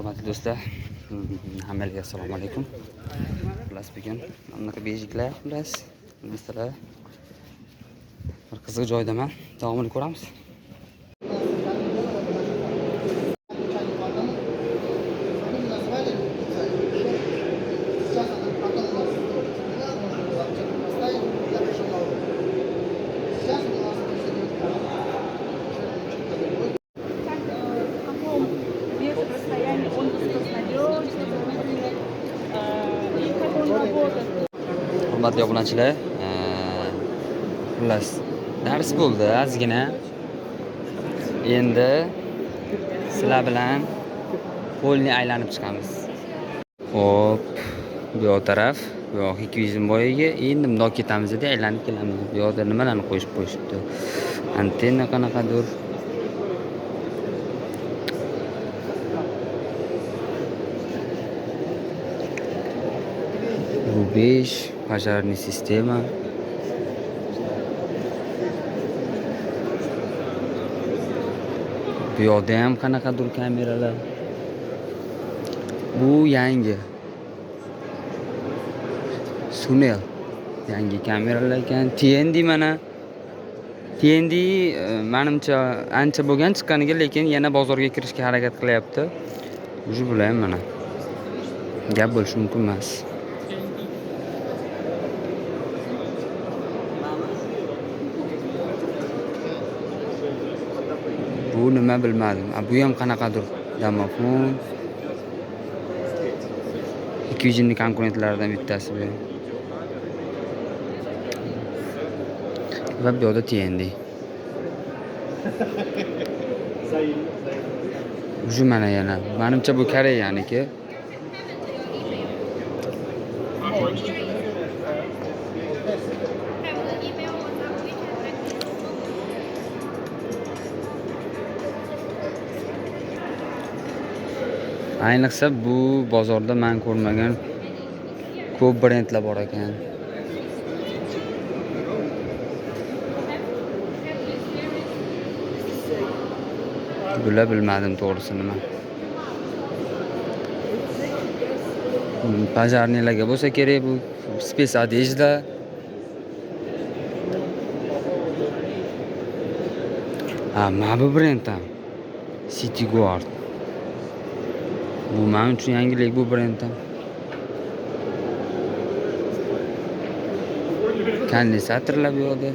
Hurmatli do'stlar, hammalarga assalomu alaykum. Xullas, bugun bunaqa bejiklar, xullas, bilasizlar. Bir qiziq joydaman. Davomini ko'ramiz. Фамилию назвали, сейчас она потом у нас семинар, можно было аптеку поставить, я пришел на урок. Сейчас у нас это все делает другой. Как, в каком весе, расстоянии он распознает, например, и как он работает. Hurmatli obunachilar, xullas, dars bo'ldi ozgina. Endi sizlar bilan polni aylanib chiqamiz. Xo'p, bu yoq taraf, bu yoq Hikvision boyagi. Endi bundoq ketamiz deb aylanib kelamiz. Bu yoqda nimalarni qo'yishib qo'yishibdi? Antenna qanaqadir. Рубеж, пожарный система. Bu yoqda ham qanaqadir kameralar. Bu yangi. Sunel. Yangi kameralar ekan. TND mana. TND manimcha ancha bo'lgan chiqqaniga, lekin yana bozorga kirishga harakat qilyapti. Уже bular ham mana. Gap bo'lishi mumkin emas. Bu nima bilmadim. A, bu ham qanaqadir domofon. Hikvisionning konkurentlaridan bittasi bu. Va bu yoqda TND. Уже mana yana. Manimcha bu Koreyaniki. Ayniqsa bu bozorda men ko'rmagan ko'p brendlar bor ekan. Bular bilmadim to'g'risi nima. Пожарный larga bo'lsa kerak bu спец одежда. Ha, mana bu brend ham. City Guard. Bu men uchun yangilik, bu brend ham. Kondensatorlar bu yoqda.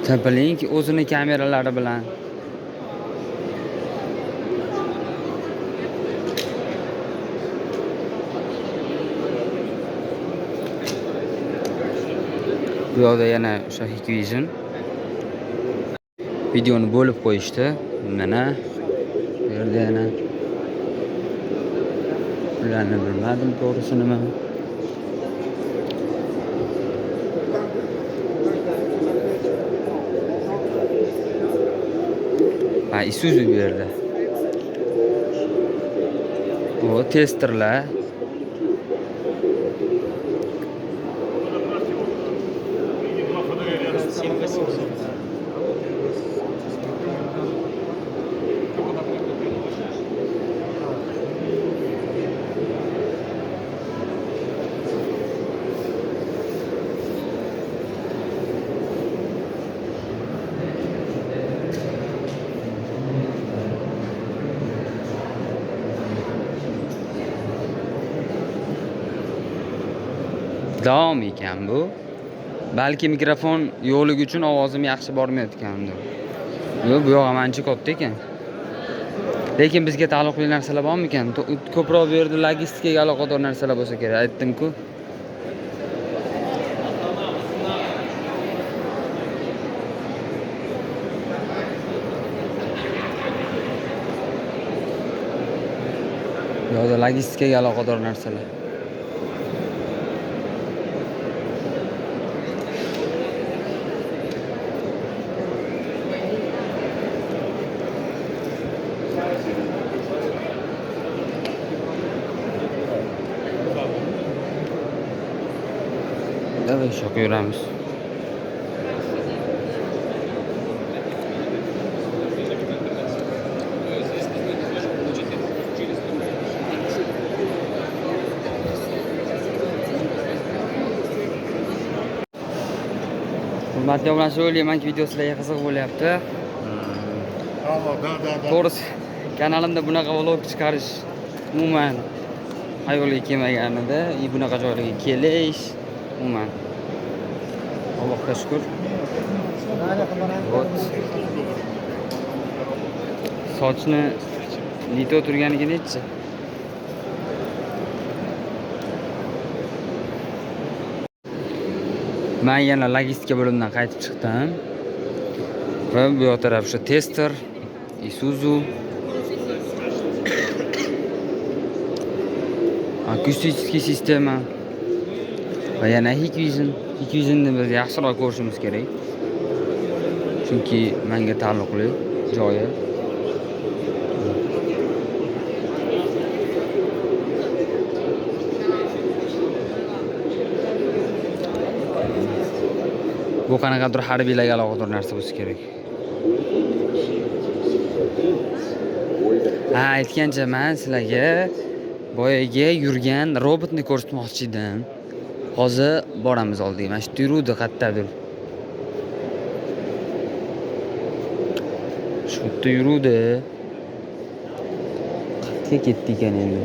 TP-Link o'zini kameralari bilan. Bu yoqda yana o'sha Hikvision. Videoni bo'lib qo'yishdi. Mana bu yerda yana ularni bilmadim to'g'risi nima. Ha, Isuzu bu yerda. Bu testerlar. Davom ekan bu. Balki mikrofon yo'qligi uchun ovozim yaxshi bormayotgandir. Yo'q, bu yoq ham ancha katta ekan. Lekin bizga taalluqli narsalar bormikan? Ko'proq bu yerda logistikaga aloqador narsalar bo'lsa kerak, aytdim-ku. Bu yoqda logistikaga aloqador narsalar. Давай shu yoqqa yuramiz. Hurmatli obunachilar, o'ylaymanki, video sizlarga qiziq bo'lyapti. Алло, да. To'g'risi, kanalimda bunaqa vlog chiqarish umuman xayolga kelmagan edi. И bunaqa joylarga kelish umuman. Allohga shukur. Вот. Sochni не то turganiga nechi? Man yana logistika bo'limidan qaytib chiqdim. Va bu yoq taraf o'sha tester, Isuzu, акустический система va yana Hikvision. Hikvisionni biz yaxshiroq ko'rishimiz kerak. Chunki menga taalluqli joyi. Bu qanaqadir harbiylarga aloqador narsa bo'lsa kerak. Ha, aytgancha, man sizlarga boyagi yurgan robotni ko'rsatmoqchi edim. Hozir boramiz oldiga. Mana shu yuruvdi qayerdadir. Shu yerda yuruvdi. Qayerga ketdi ekan endi?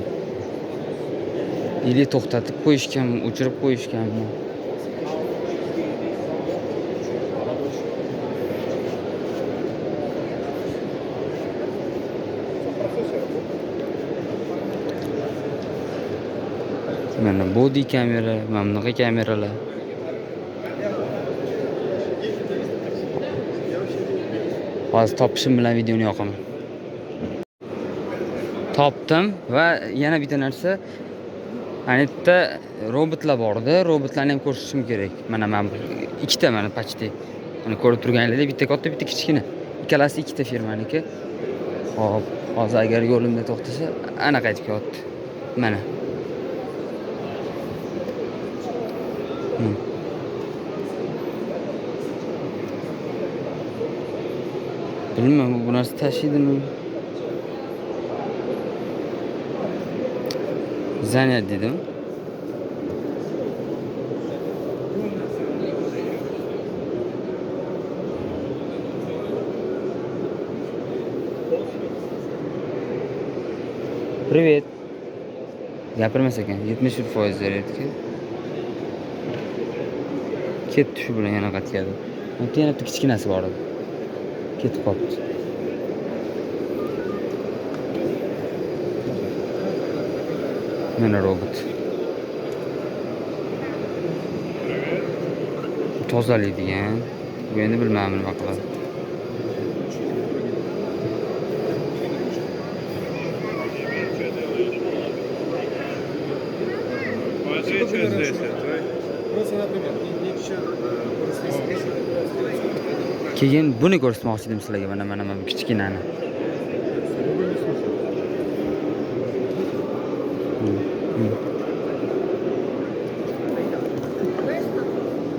Или to'xtatib qo'yishganmi, o'chirib qo'yishganmi? Mana body kamera, mana bunaqa kameralar. Hozir topishim bilan videoni yoqaman. Topdim va yana bitta narsa, ana yerda robotlar bor edi. Robotlarni ham ko'rsatishim kerak. Mana bu ikkita, mana почти. Mana ko'rib turganingizdek, bitta katta, bitta kichkina. Ikkalasi ikkita firmaniki. Xo'p, hozir agar yo'limda to'xtasa, ana qaytib kelyapti. Mana. Bilmayman, bu narsa tashlaydimi? Занят dedim. Привет. Gapirmas ekan. 73% zaryadka. Ketdi shu bilan yana qaytgadi. Unda yana bitta kichkinasi bor edi. Ketib qolibdi. Mana robot. Tozalaydigan. Bu endi bilmadim nima qiladi. Просто, например, necha Keyin buni ko'rsatmoqchi edim sizlarga. Mana bu kichkinani.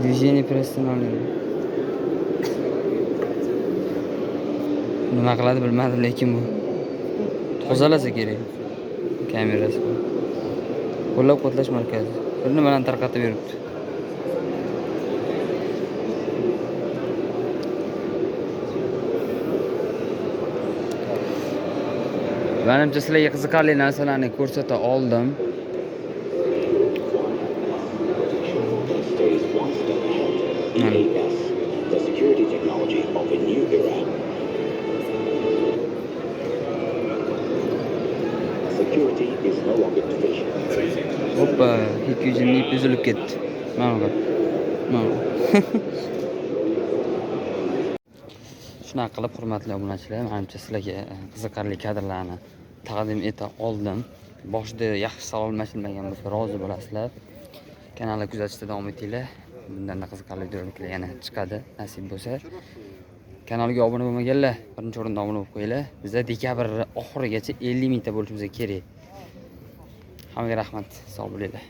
Движение приостановлено. Nima qiladi bilmadim, lekin bu tozalasa kerak. Kamerasi. Qo'llab-quvvatlash markazi. Bir nimalarni tarqatib yuribdi. Menimcha sizlarga qiziqarli narsalarni ko'rsata oldim. Stays one step ahead. EAS, the security technology of a new era. Security is no longer a vision. Hoppa, Hikvision'ni ipi uzilib ketdi. Mana bu. Mana bu. Shunaqa qilib, hurmatli obunachilar, menimcha sizlarga qiziqarli kadrlarni taqdim eta oldim. Boshida yaxshi savol almashilmagan bo'lsa, rozi bo'lasizlar. Kanalni kuzatishda davom etinglar. Bundan-da qiziqarli videolar yana chiqadi, nasib bo'lsa. Kanalga obuna bo'lmaganlar, birinchi o'rinda obuna bo'lib qo'yinglar. Bizda dekabr oxirigacha 50 mingta bo'lishimiz kerak. Hammaga rahmat, sog' bo'linglar.